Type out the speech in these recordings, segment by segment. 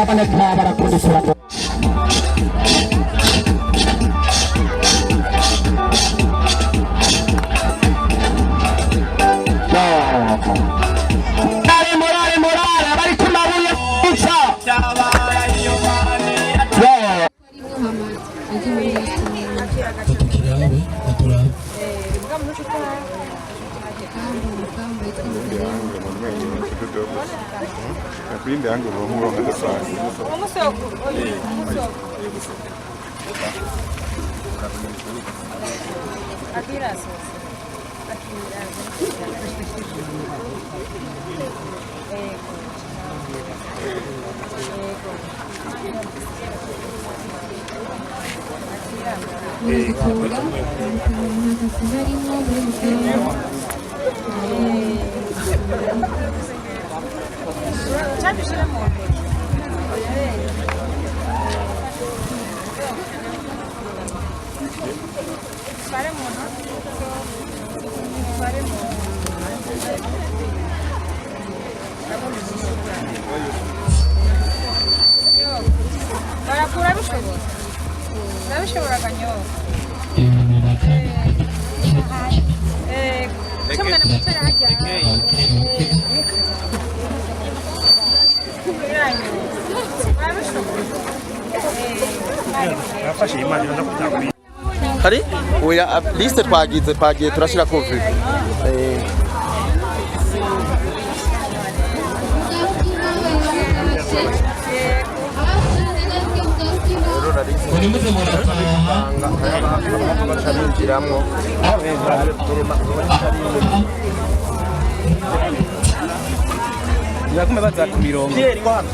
Baraboneka, barakunda iterambere. Morale, morale, morale, abari ku mabuye gusa. Yo. Tukirabe baturabe. Nakulinda yangu roho sana. Muradutunga, nta harimo muri muganga. Barakura bishobora, urabishobora kanyoka. 2004. Cyo mwana mwicara hajya. Urabishobora. Hari oya liste twagize, twagiye turashira ko vuba. Ngo nimuze murataha. Baca binjiramwo. Bagume baza ku mirongo. Pierre, ngo hano.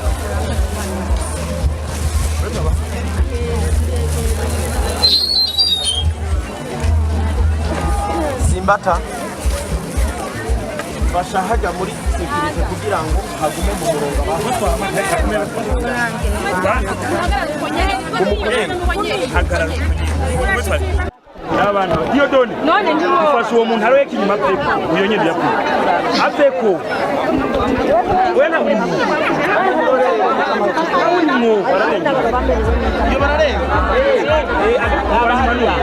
Simbata basha hajya muri sécurité kugira ngo hagume mu murongo abantu. Hagarara n'abana Dieudonné, ufashe uwo muntu aroye kinyuma aveko, uyo nyene yapfuye aveko. We na uri mu uri mu bararenga Iyo bararenga. Wanyuma nuwo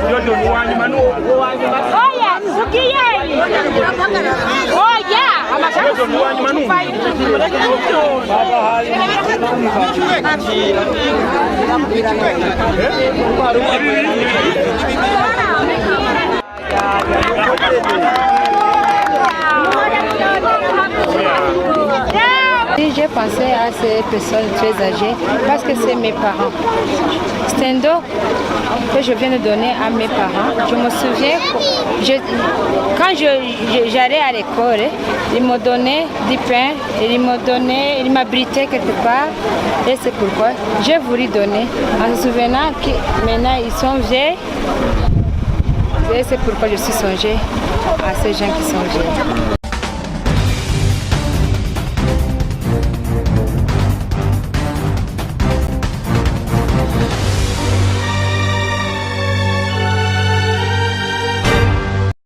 Dieudonné, wanyuma nuwo. Oya, ugiye. Oya, Dieudonné, wanyuma nuwo. J'ai pensé à ces personnes très âgées parce que c'est mes parents. C'est un don que je viens de donner à mes parents. Je me souviens, quand j'allais à l'école, ils me donnaient du pain, ils me donnaient, ils m'abritaient quelque part. Et c'est pourquoi j'ai voulu donner en se souvenant que maintenant ils sont vieux. Et c'est pourquoi je suis songée à ces gens qui sont vieux.